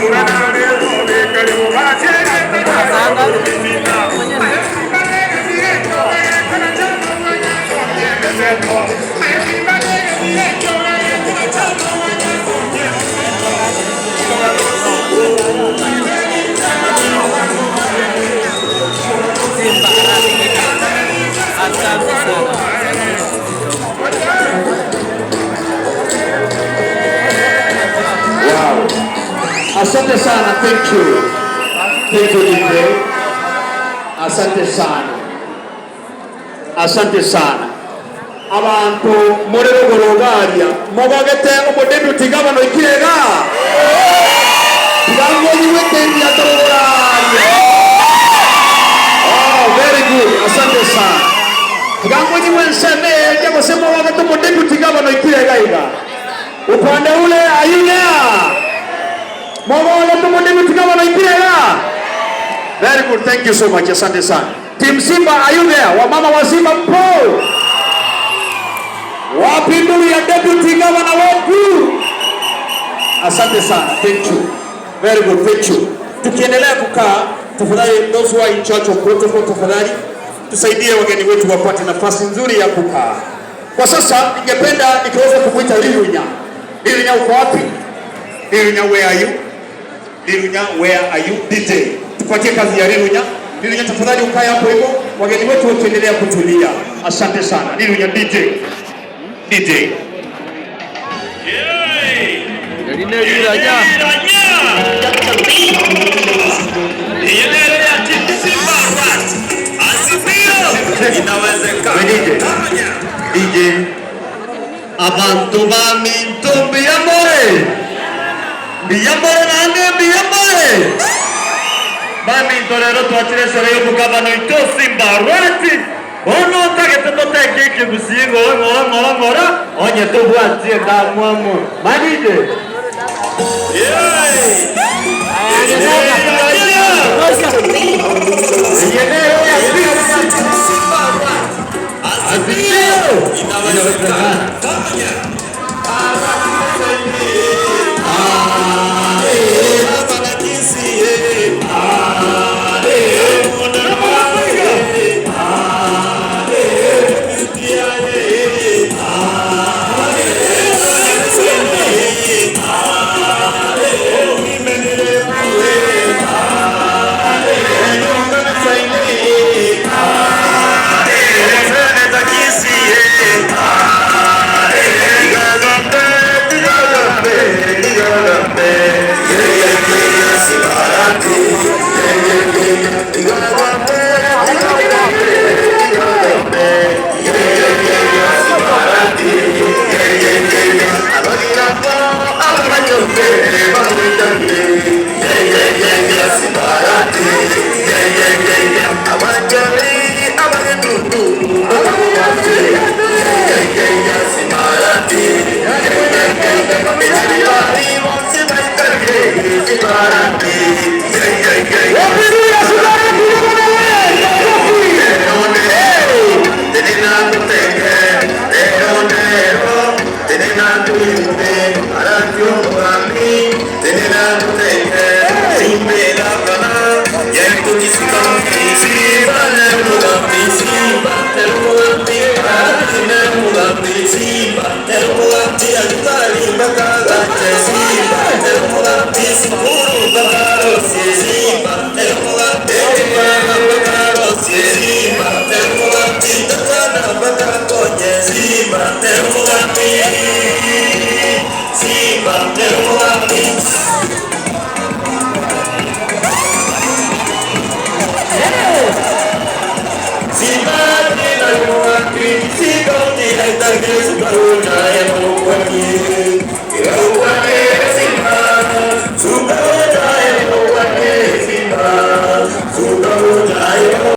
Simba Asante sana. Wow. Asante sana, thank you. Thank you, DJ. Asante sana. Asante sana. Abantu muri ruguru garia mugagete umudeputy governor ikirega tigango yiwete torogораria. Oh, very good. Asante sana. Tigango yiwenseme jago sema wagete umudeputy governor ikirega iga. Upande ule ayunya. Mogogete umudeputy governor ikirega. Very good. Thank you so much. Asante sana. Team Simba, are you there? Wamama wa Simba mpo? Wapi ndugu ya deputy governor wetu? Asante sana. Thank you. Very good. Thank you. Tukiendelea kukaa, tafadhali those who are in charge of protocol, tafadhali tusaidie wageni wetu wapate nafasi nzuri ya kukaa. Kwa sasa ningependa nikiweza kumwita Lilunya. Lilunya, uko wapi? Lilunya, where are you? Lilunya, where are you? DJ, tupatie kazi ya Lilunya. Lilunya, tafadhali ukae hapo hivyo, wageni wetu wakiendelea kutulia. Asante sana. Lilunya, DJ. DJ. Rineraja. Dr. B. We DJ. DJ. Abantu baminto mbiyamore, mbiyamore nande mbiyamore. Baminto rero twakire sore y'omugabano ito Simba Rwati ono tagete toteke ekigusi ngora ngora ngora ngora onye tobwatie ndamwamu manije. Dr. B. Yenero ya Azimio inawezekana.